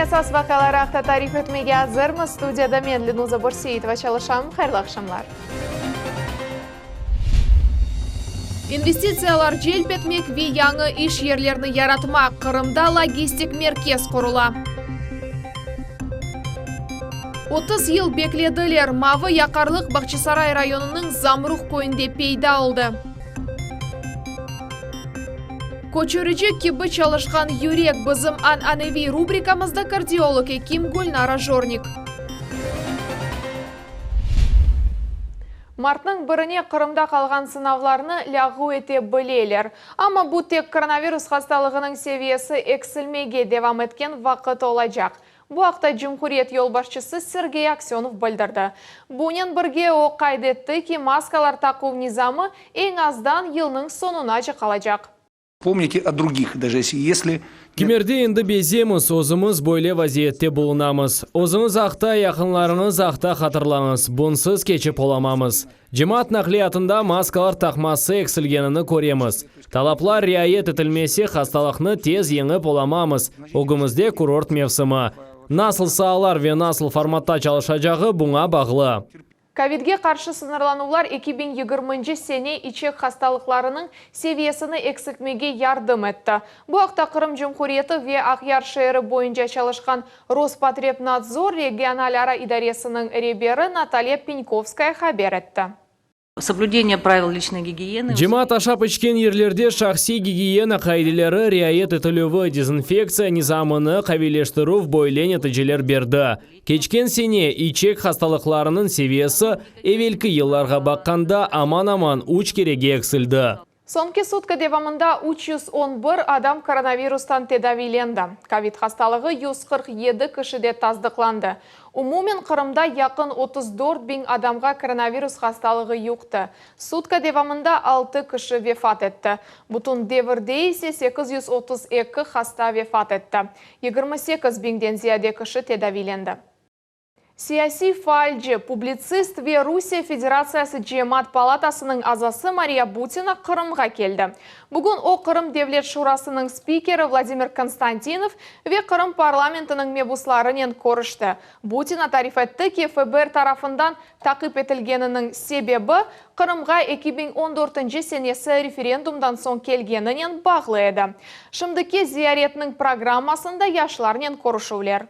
Künniñ esas vaqiaları aqta tarif etmege azırmız. Studiyada men, Lenuza Börseitova, çalışam. Hayırlı aqşamlar. İnvestitsiyalar celp etmek ve yañı iş yerlerini yaratmaq, Qırımda logistik merkez qurula. 30 yıl beklediler, mavı yaqarlıq Bağçasaray rayonınıñ Zamruh köyünde peyda oldı. Köçürici kibi çalışqan yürek, bizim ananeviy rubrikamızda kardiolog ekim Gülnara Jornik. Martnıñ birine Qırımda qalğan sınavlarnı lâğu ete bileler. Amma bu tek koronavirus hastalığınıñ seviyesi eksilmege devam etken vaqıt olacaq. Bu aqta cumhuriyet yolbaşçısı Sergey Aksönov bildirdi. Bunen birge o qayd etti ki, maskalar taquv nizamı eñ azdan yılnıñ soñunace qalacaq. Pomnite o drugih, daje yesli. Kimerde endi bezemiz, özümiz böyle vaziyette bulunamız. Özüñiz aqta, yaqınlarıñız aqta hatırlañız, bunsız keçip olamamız. Cemaat naqliyatında maskalar taqması eksilgenini köremiz. Talaplar riayet etilmese, hastalıqnı tez yeñip olamamız, ögümizde kurort mevsimi. Nasıl saalar ve nasıl formatta çalışacağı buña bağlı. Kovidge qarşı sıñırlanuvlar 2020-nci sene içek hastalıqlarınıñ seviyesini eksiltmege yardım etti. Bu aqta Qırım Cumhuriyeti ve Aqyar şeeri boyunca çalışqan Rospotrebnadzor regionalara idaresiniñ reberi Natalya Penkovskaya haber etti. Soblüdeniye pravil liçnoy gigiyenı. Cemaat aşap-içken yerlerde şahsiy gigiyena qaideleri riayet etilüvi, dezinfektsiya nizamını qaviyleştirüv böyle neticeler berdi. Keçken sene içek hastalıqlarınıñ seviyesi evelki yıllarğa baqqanda aman-aman üç kerege eksildi. Soñki sutka devamında 311 adam koronavirustan tedaviylendi. Kovid hastalığı 147 kişide tasdıqlandı. Umumen Qırımda yaqın 34 biñ adamğa koronavirus hastalığı yuqtı. Sutka devamında 6 kişi vefat etti. Bütün devirde ise 832 hasta vefat etti. 28 biñden ziyade kişi tedaviylendi. Siyasiy faalci, publitsist ve Rusiye Federatsiyası Cemaat palatasınıñ azası Mariya Butina Qırımğa keldi. Bugün o Qırım Devlet Şurasınıñ spikeri Vladimir Konstantinov ve Qırım parlamentiniñ mebuslarınen körüşti. Butina tarif etti ki, FBR tarafından taqip etilgeniniñ sebebi, Qırımğa 2014-nci senesi referendumdan soñ kelgeninen bağlı edi. Şimdiki ziyaretniñ programmasında yaşlarnen körüşüvler.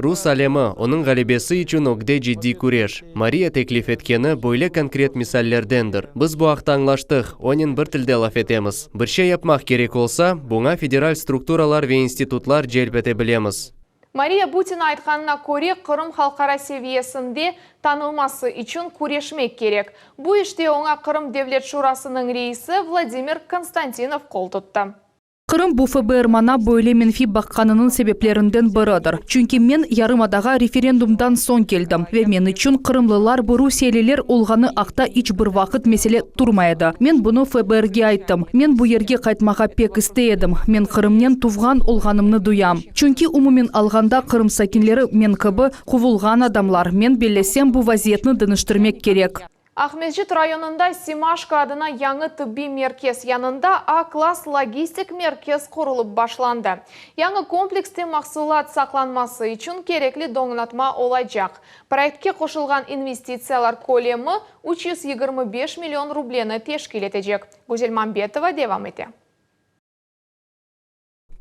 Rus alemi, onıñ ğalebesi içün ögde ciddiy küreş. Mariya teklif etkeni, böyle konkret misallerdendir. Biz bu aqta añlaştıq, onen bir tilde laf etemiz. Bir şey yapmaq kerek olsa, buña federal strukturalar ve institutlar celp ete bilemiz. Mariya Butina aytqanına köre, Qırım halqara seviyesinde tanılması içün küreşmek kerek. Bu işte oña Qırım Devlet Şurasınıñ reisi Vladimir Konstantinov qol tuttı. Qırım bu FBR maña böyle menfiy baqqanınıñ sebeplerinden biridir. Çünki men yarımadağa referendumdan soñ keldim ve men içün qırımlılar bu rusiyeliler olğanı aqta iç bir vaqıt mesele turmay edi. Men bunı FBRge ayttım. Men bu yerge qaytmağa pek istey edim. Men Qırımnen tuvğan olğanımnı duyam. Çünki umumen alğanda Qırım sakinleri men kibi, quvulğan adamlar, men bellesem bu vaziyetni deñiştirmek kerek. Aqmescit rayonında Semaşko adına yañı tıbbiy merkez yanında A-klass logistik merkez qurulıp başlandı. Yañı komplekste mahsulat saqlanması içün kerekli doñnatma olacaq. Proyektke qoşulğan investitsiyalar kölemi 325 million rubleni teşkil etecek. Güzel Mambetova devam ete.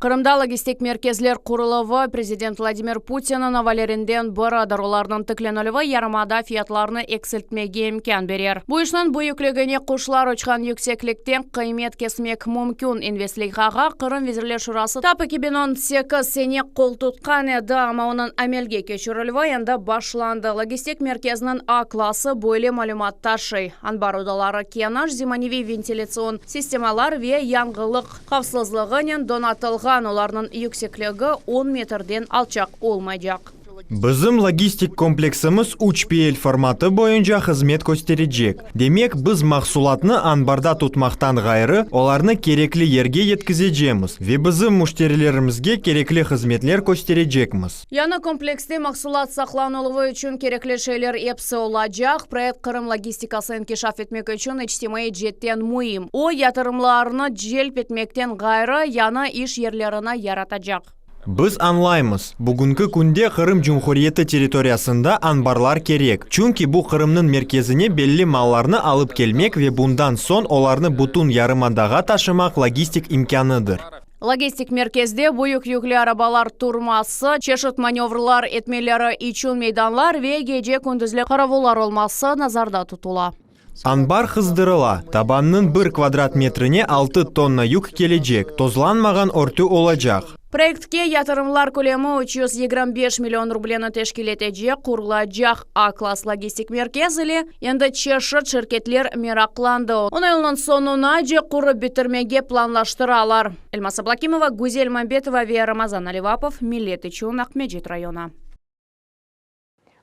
Qırımda logistik merkezler quruluvı, prezident Vladimir Putinniñ avalerinden biridir. Olarnıñ tiklenilüvi yarımada fiyatlarını eksiltmege imkân berer. Bu işniñ büyükligine quşlar uçqan yükseklikten qıymet kesmek mümkün. İnvestleyhağa Qırım Vezirler Şurası tap 2018 sene qoltutqan edi, amma onıñ amelge keçirilüvi endi başlandı. Logistik merkezniñ A klası böyle malümat taşıy, anbar odaları keniş, zemaneviy ventilâtsion sistemalar ve yañğılıq Havfsızlığınen donatılğan olarnıñ yüksekligi on metrden alçaq olmaycaq. Bizim logistik kompleksimiz üç PL formatı boyunca hızmet kösterecek. Demek, biz mahsulatnı anbarda tutmaqtan ğayrı, olarnı kerekli yerge yetkizecemiz ve bizim müşterilerimizge kerekli hızmetler kösterecekmiz. Yañı komplekste mahsulat saqlanıluvı içün kerekli şeyler episi olacaq. Proyekt Qırım logistikası inkişaf etmek içün içtimaiy ceetten müim. O, yatırımlarnı celp etmekten ğayrı, yañı iş yerlerini yaratacaq. Biz añlaymız, bugünki künde Qırım Cumhuriyeti territoriyasında anbarlar kerek, çünki bu Qırımnıñ merkezine belli mallarnı alıp kelmek ve bundan soñ olarnı bütün yarımadağa taşımaq logistik imkânıdır. Logistik merkezde büyük yüklü arabalar turması, çeşit manevrlar etmeleri içün meydanlar ve gece-kündüzli qaravullar olması nazarda tutula. Anbar qızdırıla, tabannıñ bir kvadrat metrine altı tonna yük kelecek, tozlanmağan örtü olacaq. Proyektke yatırımlar kölemi 325 million rubleni teşkil etecek qurulacaq A klass logistik merkez ile endi çeşit şirketler meraqlandı. Onı yılnıñ soñunace qurıp bitirmege planlaştıralar. Elmaz Ablâkimova, Güzel Mambetova ve Ramazan Alivapov, Millet içün, Aqmescit rayonı.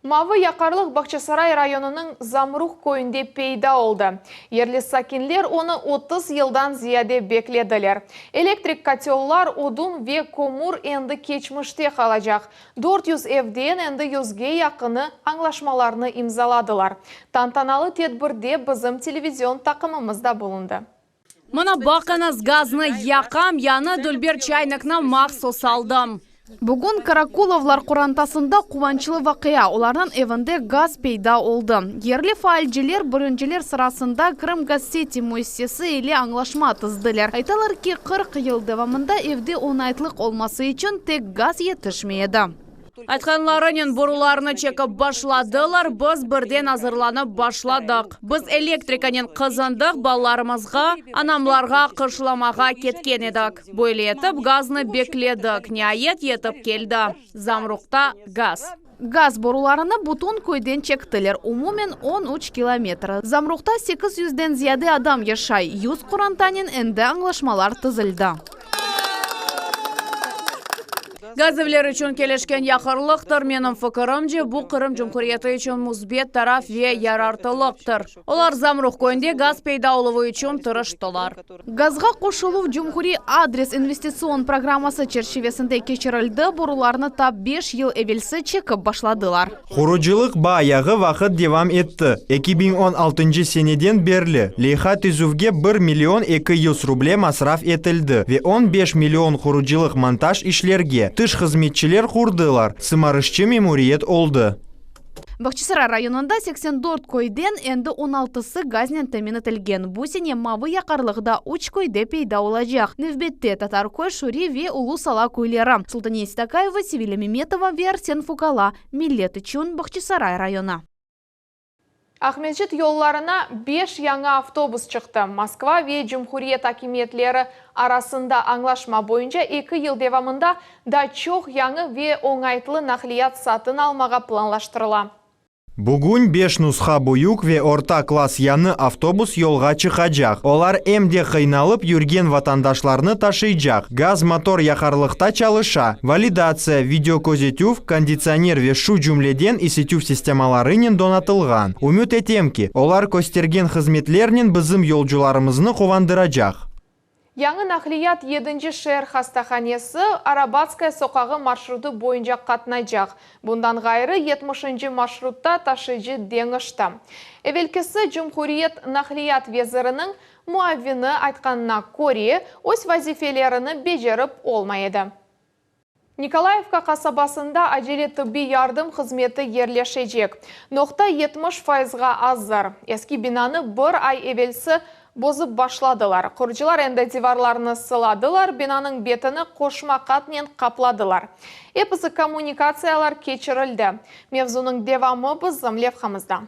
Mavı yaqarlıq Bağçasaray rayonınıñ Zamruh köyünde peyda oldı. Yerli sakinler onı 30 yıldan ziyade beklediler. Elektrik kotellar, odun ve kömür endi keçmişte qalacaq. 400 evden endi yüzge yaqını añlaşmalarnı imzaladılar. Tantanalı tedbirde bizim televizion taqımımız da bulundı. Mına baqıñız, gaznı yaqam, yañı dülber çaynikni mahsus aldım. Bugün Karakulovlar qorantasında quvançlı vaqia, olarnıñ evinde gaz peyda oldı. Yerli faalciler birinciler sırasında Krımgazseti müessisesi ile añlaşma tizdiler. Aytalar ki, 40 yıl devamında evde oñaytlıq olması içün tek gaz yetişmey edi. Aytqanlarınen borularnı çekip başladılar, biz birden azırlanıp başladıq. Biz elektrikanen qızındıq, balalarımızğa, anamlarğa qışlamağa ketken edik. Böyle etip gaznı bekledik, niayet yetip keldi. Zamruqta gaz. Gaz borularını bütün köyden çektiler, umumen 13 kilometr. Zamruqta sekiz yüzden ziyade adam yaşay, yüz qorantanen endi añlaşmalar tizildi. Gaz evler içün kelişken yaqarlıqtır. Menim fikirimce, bu Qırım Cumhuriyeti içün müsbet taraf ve yarartılıqtır. Olar Zamruq köyünde gaz peyda oluvı içün tırıştılar. Gazğa qoşuluv Cumhuriy adres investitsion programması çerçivesinde keçirildi, borularnı ta beş yıl evelsi çekip başladılar. Qurucılıq bayağı vaqıt devam etti, 2016 seneden berli leyha tizüvge bir million 200 ruble masraf etildi ve 15 million qurucılıq-montaj işlerge, tış hızmetçiler qurdılar, sımarışçı memuriyet oldı. Bağçasaray rayonında 84 köyden endi on altısı gaznen temin etilgen. Bu sene mavı yaqarlıq da üç köyde peyda olacaq. Nevbette, Tatarköy, Şuri ve Ulu Sala köyleri. Sultaniye Sitakaeva, Sevilâ Memetova ve Arsen Fukala, Millet içün, Bağçasaray rayonı. Aqmescit yollarına beş yañı avtobus çıqtı. Moskva ve cumhuriyet akimiyetleri arasında añlaşma boyunca eki yıl devamında daa çoq yañı ve oñaytlı naqliyat satın almağa planlaştırıla. Bugün beş nusha büyük ve orta klass yañı avtobus yolğa çıqacaq. Olar em de qıynalıp yürgen vatandaşlarnı taşıycaq. Gaz motor yaqarlıqta çalışa, validatsiya, videoközetüv, konditsioner ve şu cümleden isitüv sistemalarınen donatılğan. Ümüt etem ki, olar köstergen hızmetlernen bizim yolcularımıznı quvandıracaq. Yañı naqliyat yedinci şeer hastahanesi Arabatskaya soqağı marşrutı boyunca qatnaycaq. Bundan ğayrı, yetmişinci marşrutta taşıyıcı deñişti. Evelkisi cumhuriyet naqliyat veziriniñ muavini aytqanına köre, öz vazifelerini becerip olmay edi. Nikolayevka qasabasında acele tıbbiy yardım hızmeti yerleşecek. Noqta 70 fayızğa azır. Eski binanı bir ay evelsi bozıp başladılar. Qurucılar endi divarlarnı sıladılar, binanıñ betini qoşma qatnen qapladılar. Episi kommunikatsiyalar keçirildi. Mevzunıñ devamı bizim levhamızda.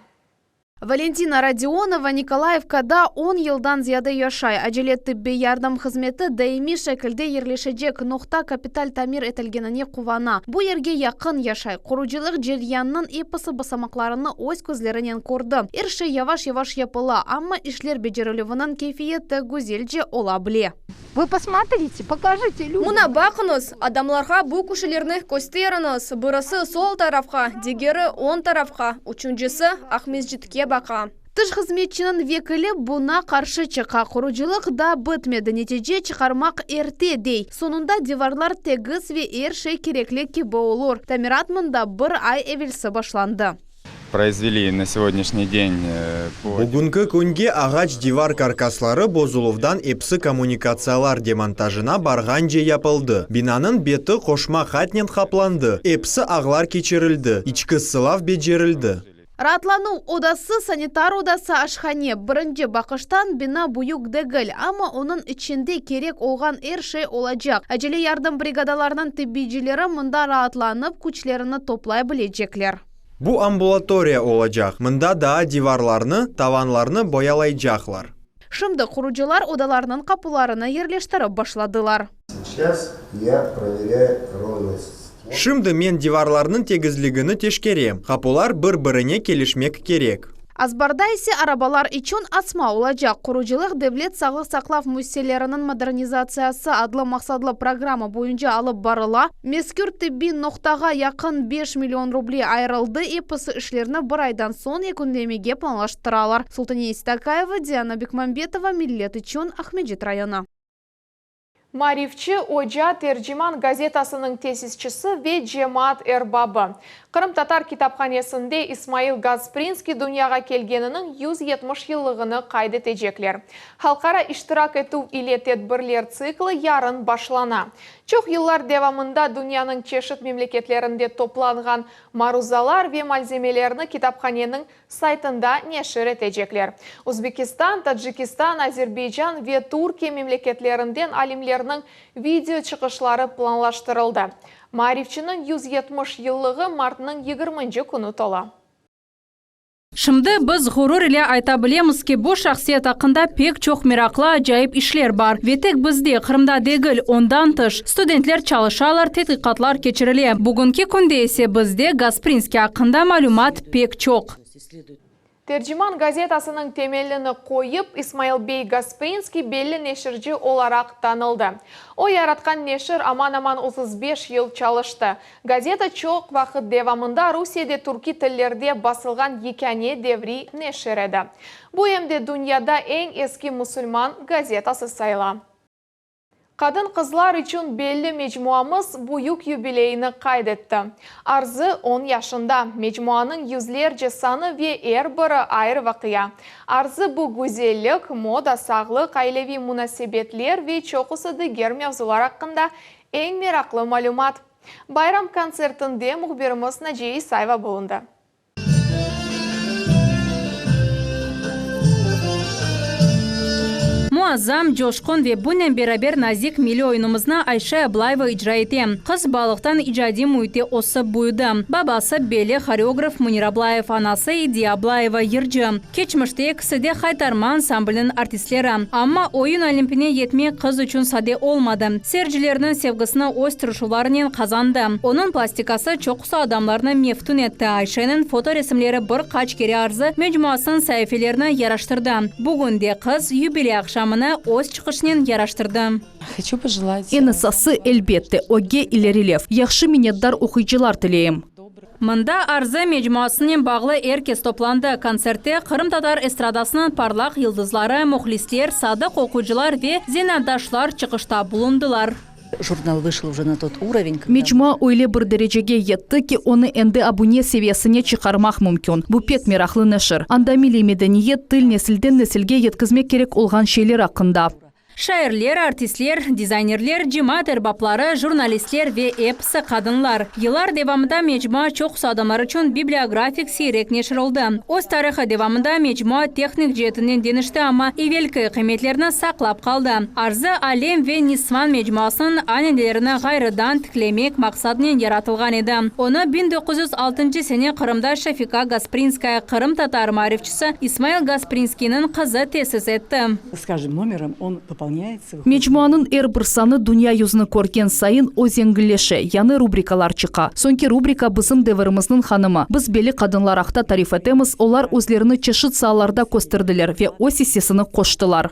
Valentina Radionova Nikolayevkada on yıldan ziyade yaşay. Acele tıbbiy yardım hızmeti daimiy şekilde yerleşecek noqta kapital tamir etilgenine quvana. Bu yerge yaqın yaşay. Qurucılıq ceryanınıñ episi basamaqlarını öz közlerinen kördi. Er şey yavaş-yavaş yapıla, amma işler becerilüviniñ keyfiyeti güzelce ola bile. Vı posmotrite, pokajite lüdâm. Mına baqıñız, adamlarğa bu küşilerni kösteriñiz, birisi sol tarafqa, digeri oñ tarafqa, üçüncisi Aqmescitke baqa. Tış hızmetçiniñ vekili buña qarşı çıqa, qurucılıq daa bitmedi, netice çıqarmaq erte, dey. Soñunda divarlar tegiz ve er şey kerekli kibi olur. Tamirat mında bir ay evelsi başlandı. Произвели на сегодняшний день по. Bugünki künge ağaç divar karkasları bozuluvdan episi kommunikatsiyalar demontajına barğance yapıldı. Binanıñ beti qoşma qatnen qaplandı, episi ağlar keçirildi, içki sılav becerildi. Raatlanuv odası, sanitar odası, aşhane. Birinci baqıştan bina büyük degil, amma onıñ içinde kerek olğan er şey olacaq. Acele yardım brigadalarınıñ tibbiycileri mında raatlanıp, küçlerini toplay bilecekler. Bu ambulatoriya olacaq, mında daa divarlarnı, tavanlarnı boyalaycaqlar. Şimdi qurucılar odalarnıñ qapularını yerleştirip başladılar. Seyças ya proverâyu rovnost stен. Şimdi men divarlarnıñ tegizligini teşkerem, qapular bir-birine kelişmek kerek. Azbarda ise arabalar içün asma olacaq. Qurucılıq Devlet sağlıq saqlav müessiseleriniñ modernizatsiyası adlı maqsatlı programma boyunca alıp barıla. Mezkür tibbiy noqtağa yaqın beş million ruble ayırıldı, episi işlerni bir aydan soñ yekünlemege planlaştıralar. Sultaniye Seytakayeva, Diana Bekmambetova, Millet içün, Aqmescit rayonı. Maarifçi, oca, Terciman gazetasınıñ tesisçisi ve cemaat erbabı. Qırımtatar kitaphanesinde İsmail Gasprinskiy dünyağa kelgeniniñ 170 yıllığını qayd etecekler. Halqara iştirak etüv ile tedbirler tsikli yarın başlana. Çoq yıllar devamında dünyanıñ çeşit memleketlerinde toplanğan maruzalar ve malzemelerni kitaphaneniñ saytında neşir etecekler. Özbekistan, Tacikistan, Azerbaycan ve Türkiye memleketlerinden alimlerniñ video çıqışları planlaştırıldı. Maarifçiniñ 170 yıllığı martnıñ yigirminci künü tola. Şimdi biz ğurur ile ayta bilemiz ki, bu şahsiyet aqqında pek çoq meraqlı, acayip işler bar. Ve tek bizde, Qırımda degil, ondan tış, studentler çalışalar, tedqiqatlar keçirile. Bugünki künde ise bizde Gasprinskiy aqqında malümat pek çoq. Terciman gazetasınıñ temelini qoyıp, İsmail bey Gasprinskiy belli neşirci olaraq tanıldı. O yaratqan neşir aman-aman 35 yıl çalıştı. Gazeta çoq vaqıt devamında Rusiyede türkiy tillerde basılğan yekâne devriy neşir edi. Bu em de dünyada eñ eski musulman gazetası sayıla. Qadın-qızlar içün belli mecmuamız büyük yubileyini qayd etti. Arzı on yaşında. Mecmuanıñ yüzlerce sanı ve er biri ayrı vaqia. Arzı bu güzellik, moda, sağlıq, aileviy munasebetler ve çoqusı diger mevzular aqqında eñ meraqlı malümat. Bayram kontsertinde mühbirimiz Naciye İsayeva bulundı. Muazzam, coşqun ve bunen beraber nazik milliy oyunımıznı Ayşe Ablayeva icra ete. Qız balalıqtan icadiy müitte ösip büyüdi. Babası, belli horeograf Münir Ablayev, anası, İdiye Ablayeva, yırcı. Keçmişte ekisi de Haytarma ansambliniñ artistleri. Amma oyun Olimpine yetmek qız içün sade olmadı. Seyircilerniñ sevgisini öz tırışuvlarınen qazandı. Onıñ plastikası çoqusı adamlarnı meftun etti. Ayşeniñ fotoresimleri bir qaç kere Arzı mecmuasınıñ saifelerini yaraştırdı. Bugün de qız yubiley aqşamını öz çıqışınen yaraştırdı. Eñ esası, elbette, ögge ilerilev. Yahşı minnetdar oquyıcılar tileyim. Mında Arzı mecmuasınen bağlı er kes toplandı. Kontsertte qırımtatar estradasınıñ parlaq yıldızları, mühlisler, sadıq oquyıcılar ve zenaatdaşlar çıqışta bulundılar. Jurnal vışıl uje na tot uroven, kogda. Mecmua öyle bir derecege yetti ki, onı endi abune seviyesine çıqarmaq mümkün. Bu pek meraqlı neşir. Anda milliy medeniyet, til, nesilden nesilge yetkizmek kerek olğan şeyler aqqında. Şairler, artistler, dizaynerler, cemaat erbapları, jurnalistler ve episi qadınlar. Yıllar devamında mecmua çoqusı adamlar içün bibliografik siyrek neşir oldı. Öz tarihı devamında mecmua tehnik ceetinden deñişti, amma evelki qıymetlerini saqlap qaldı. Arzı, Alem ve Nisvan mecmuasınıñ ananelerini ğayrıdan tiklemek maqsadınen yaratılğan edi. Onı 1906 sene Qırımda Şefika Gasprinskaya, qırımtatar maarifçisi İsmail Gasprinskiyniñ qızı tesis etti. S каждым nomerom on popolinyayetsâ. Mecmuanıñ er bir sanı dünya yüzüni körgen sayın o zengilleşe, yañı rubrikalar çıqa. Soñki rubrika Bizim devirimizniñ hanımı. Biz belli qadınlar aqta tarif etemiz, olar özlerini çeşit saalarda kösterdiler ve öz issesini qoştılar.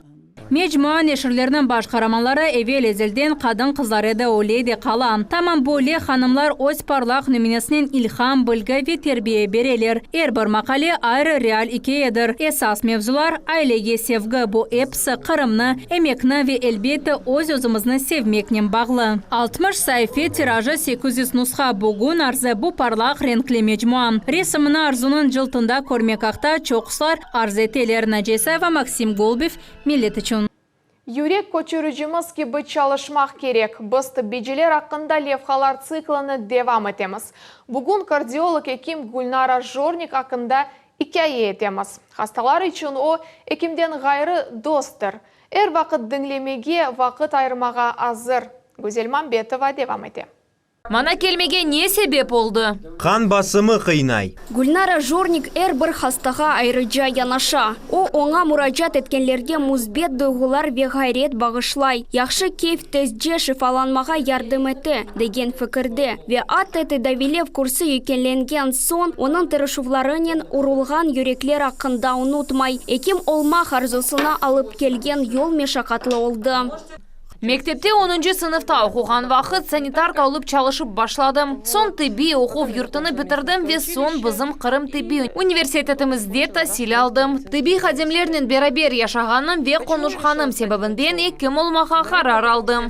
Mecmua neşirleriniñ baş qaramanları evel-ezelden qadın-qızlar edi, öyle de qala. Tamam böyle hanımlar öz parlaq nümünesinen ilham, bilgi ve terbiye bereler. Er bir maqale ayrı real ikâyedir. Esas mevzular, ailege sevgi, bu episi Qırımnı, emekni ve, elbette, öz-özümizni sevmeknen bağlı. 60 saife, tirajı 800 nusha, bugün arzı bu parlaq renkli mecmua. Resimini Arzunıñ cıltında körmek aqta çoqusılar arz eteler, Naciye Isayeva, Maksim Golubev, Millet içün. Yürek köçüricimiz kibi çalışmaq kerek. Biz tıbbiyciler aqqında levhalar tsiklini devam etemiz. Bugün kardiolog ekim Gülnara Jornik aqqında ikâye etemiz. Hastalar içün o, ekimden ğayrı, dosttır. Er vaqıt diñlemege, vaqıt ayırmağa azır. Güzel Mambetova devam ete. Maña kelmege ne sebep oldı? Qan basımı qıynay. Gülnara Jornik er bir hastağa ayrıca yanaşa. O, oña muracaat etkenlerge müsbet duyğular ve ğayret bağışlay. Yahşı keyf tezce şifalanmağa yardım ete, degen fikirde. Ve atta tedaviylev kursı yekünlengen soñ, onıñ tırışuvlarınen urulğan yürekler aqqında unutmay. Ekim olmaq arzusına alıp kelgen yol meşaqatlı oldı. Mektepte onuncı sınıfta oquğan vaqıt sanitarka olıp çalışıp başladım. Soñ tibbiy oquv yurtunı bitirdim ve soñ bizim Qırım tibbiy universitetimizde tasil aldım. Tibbiy hadimlernen beraber yaşağanım ve qonuşqanım sebebinden ekim olmağa qarar aldım.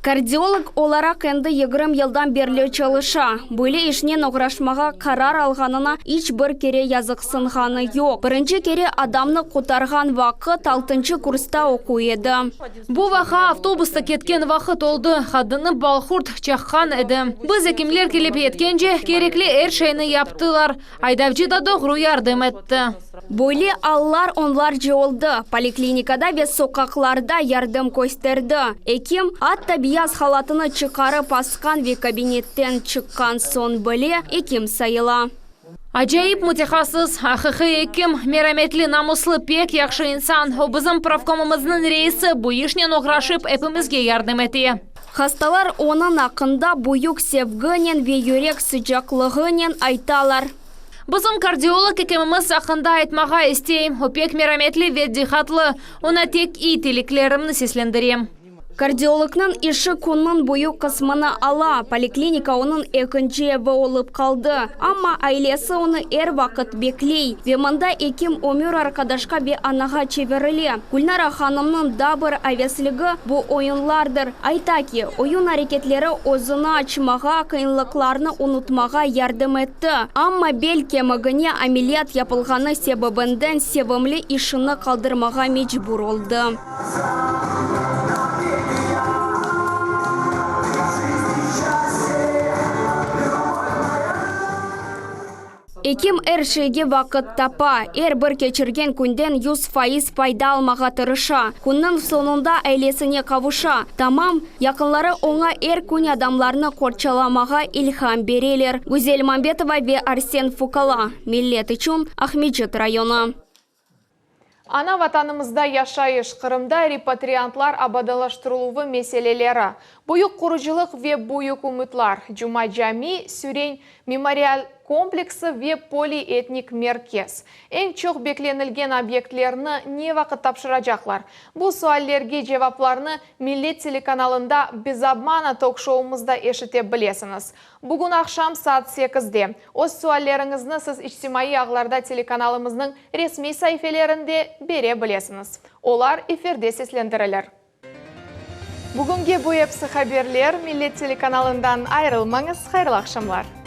Kardiolog olaraq endi 20 yıldan berli çalışa. Böyle işnen oğraşmağa qarar alğanına iç bir kere yazıqsınğanı yoq. Birinci kere adamnı qurtarğan vaqıt altıncı kursta oquy edi. Bu vaqa avtobusta ketken vaqıt oldı. Qadınnı balqurt çaqqan edi. Biz ekimler kelip yetkence, kerekli er şeyni yaptılar. Aydavcı da doğru yardım etti. Böyle allar onlarca oldı. Poliklinikada ve soqaqlarda yardım kösterdi. Ekim, atta beyaz halatını çıqarıp asqan ve kabinetten çıqqan soñ bile ekim sayıla. Acayip mütehassıs, aqiqiy ekim, merametli, namuslı, pek yahşı insan. O bizim pravkomımıznıñ reisi, bu işnen oğraşıp, epimizge yardım ete. Hastalar onıñ aqqında büyük sevginen ve yürek sıcaqlığınen aytalar. Bizim kardiolog ekimimiz aqqında aytmağa isteyim. O pek merametli ve diqqatlı. Oña tek iyi tileklerimni seslendirem. Kardiolognıñ işi künniñ büyük qısmını ala, poliklinika onıñ ekinci evi olıp qaldı. Amma ailesi onı er vaqıt bekley. Ve mında ekim ömür arqadaşqa ve anağa çevirile. Gülnara hanımnıñ daa bir avesligi, bu oyunlardır. Ayta ki, oyun areketleri özüni açmağa, qıyınlıqlarnı unutmağa yardım etti. Amma bel kemigine ameliyat yapılğanı sebebinden sevimli işini qaldırmağa mecbur oldı. Ekim er şeyge vaqıt tapa, er bir keçirgen künden 100% fayda almağa tırışa. Künniñ soñunda ailesine qavuşa. Tamam, yaqınları oña er kün adamlarnı qorçalamağa ilham bereler. Güzel Mambetova ve Arsen Fukala, Millet içün, Aqmescit rayonı. Ana Vatanımızda yaşayış, Qırımda repatriantlar abadanlaştırıluvı meseleleri, büyük qurucılıq ve büyük ümütlar, Cuma Cami, Süreñ memorial kompleksi ve polietnik merkez. Eñ çoq beklenilgen obyektlerni ne vaqıt tapşıracaqlar? Bu suallerge cevaplarnı Millet telekanalında Bez obmana tok-şoumızda eşite bilesiñiz. Bugün aqşam saat sekizde. Öz sualleriñizni siz içtimaiy ağlarda telekanalımıznıñ resmiy saifelerinde bere bilesiñiz. Olar efirde seslendirilir. Bugünge bu episi haberler. Millet telekanalından ayırılmañız. Hayırlı aqşamlar.